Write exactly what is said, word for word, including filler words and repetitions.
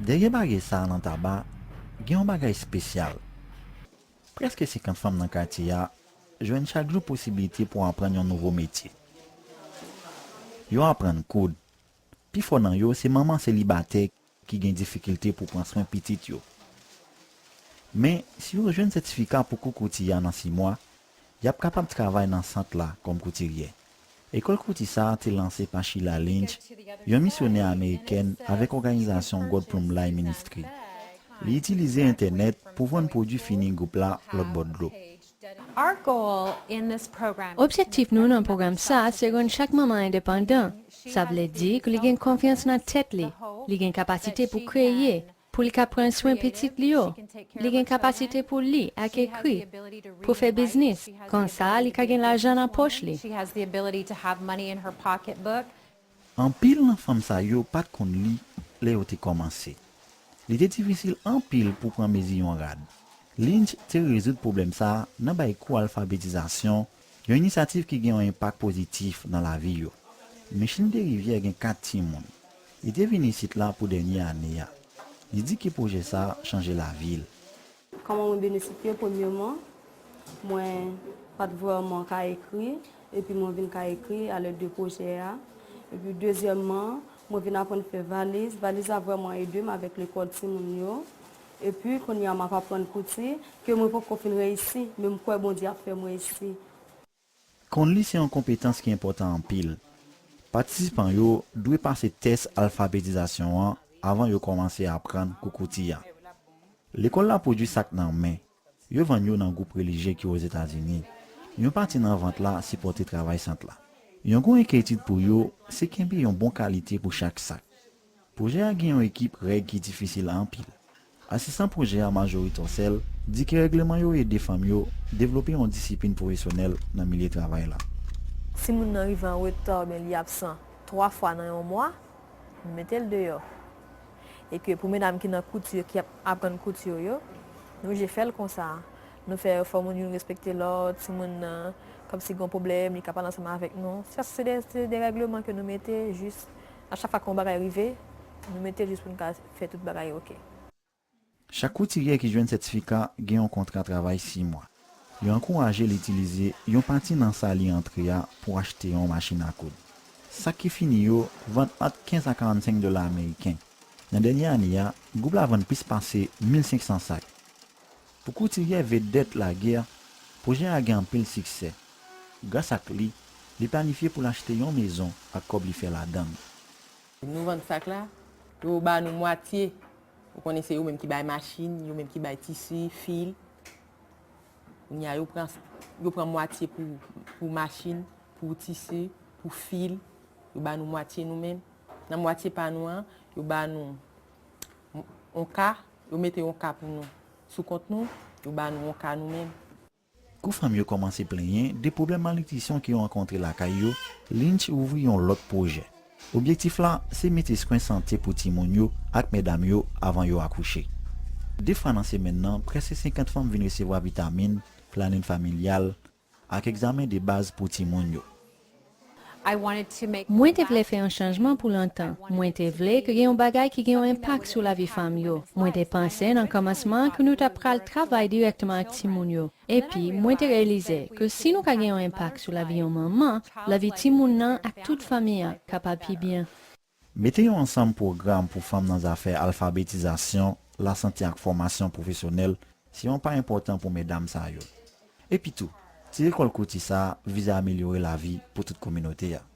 Dèyè baryè sa a nan Taba, gen yon bagay espesyal. Prèske senkant fanm nan katye a jwenn chak jou posiblite pou aprann yon nouvo metye. Yo aprann koud. Pifò nan yo se manman selibatè ki gen difikilte pou pran swen pitit yo. Men, si yo jwenn sètifika pou kou kouti a nan sis mwa, y ap kapab travay nan sant la kòm koutiryè. Ekòl kouti sa a te lanse pa Sheila Lynch, yon misyonè amerikèn avèk òganizasyon Gold Plume Line Ministry. Li itilize entènèt pou vann pwodui fini gwoup la lòt bò dlo. Objektif nou nan pwogram sa a se rann chak manman endepandan. Sa vle di ke li gen konfyans nan tèt li, li gen kapasite pou kreye, pou li ka pran swen pitit li yo. Li gen kapasite pou li ak ekri, pou fè biznis. Konsa, li ka gen lajan nan pòch li. Anpil nan fanm sa yo pa t konn li lè yo te kòmanse. Li te difisil anpil pou pran mezi yon rad. Lynch te rezoud pwoblèm sa a nan bay kou alfabetizasyon, yon inisyativ ki gen yon enpak pozitif nan lavi yo. Micheline Derivière gen kat timoun. Li te vin isit la pou dènye ane a. Li di ke pwojè sa a chanje lavi l. Kòman mwen benefisye? Premyèman, mwen pa t vrèman ka ekri, epi mwen vin ka ekri alèd de pwojè a. Epi dezyèmman, mwen vin aprann fè valiz. Valiz la vrèman ede m avèk lekòl timoun yo. Epi kounye a m ap aprann kouti, ke mwen poko fin reyisi, men m kwè Bondye ap fè m reyisi. Konn li se yon konpetans ki enpòtan anpil. Patisipan yo dwe pase tès alfabetizasyon an avan yo kòmanse aprann kou kouti a. Lekòl la pwodui sak nan men. Yo vann yo nan gwoup relijye ki Ozetazini. Yon pati nan vant la sipòte travay sant la. Yon gwo enkyetid pou yo se kenbe yon bon kalite pou chak sak. Pwojè a gen yon ekip règ ki difisil anpil. Asistan pwojè a, Marjorie Torcel, di ke règleman yo ede fanm yo devlope yon disiplin pwofesyonèl nan milye travay la. Si moun nan rive an reta oubyen li absan twa fwa nan yon mwa, nou mete l deyò. E ke pou medam ki nan kouti yo, ki ap aprann kouti yo, yo, nou oblije fè l konsa. Nou fè fò moun youn respekte lòt, si moun nan kòmsi gen yon pwoblèm, li ka pale ansanm avèk nou. Sa se de, se de règleman ke nou mete jis a chak fwa ke yon bagay rive, nou mete l jis pou n ka fè tout bagay oke. Chak koutiryè ki jwenn sètifika gen yon kontra travay sis mwa. Yo ankouraje l itilize yon pati nan sa li antre a pou achte yon machin a koud. Sak ki fini yo vann ant kenz a karannsenk dola ameriken. Nan dènye ane a, gwoup la vann plis pase mil senk san sak. Pou koutiryè vedèt Laguerre, pwojè a gen anpil siksè. Gras ak li, li planifye pou l achte yon mezon ak kòb li fè ladan l. Nou vann sak la, yo ba nou mwatye. Ou konnen se yo menm ki bay machin, yo menm ki bay tisi, fil. Kounye a yo pran, yo pran mwatye pou, pou machin, pou tisi, pou fil. Yo ba nou mwatye nou menm. Nan mwatye pa nou an, yo ba nou yon ka, yo mete yon ka pou nou. Sou kont nou, yo ba nou yon ka nou menm. Kou fanm yo kòmanse plenyen de pwoblèm malnitrisyon ke yo rankontre lakay yo, Lynch ouvri yon lòt pwojè. Objektif la se mete swen sante pou timoun yo ak medam yo avan yo akouche. De fwa nan semèn nan, prèske senkant fanm vin resevwa vitamin, planin familyal, ak egzamen de baz pou timoun yo. Mwen te vle fè yon chanjman pou lontan. Mwen te vle ke gen yon bagay ki gen yon enpak sou lavi fanm yo. Mwen te panse nan kòmansman ke nou ta pral travay dirèkteman ak timoun yo. Epi, mwen te reyalize ke si nou ka gen yon enpak sou lavi yon manman, lavi timoun nan ak tout fanmi an kapab pi byen. Mete yo ansanm pwogram pou fanm nan zafè alfabetizasyon, lasante ak fòmasyon pwofesyonèl se yon pa enpòtan pou medam sa yo. Epitou, ti lekòl kouti sa a vize amelyore lavi pou tout kominote a.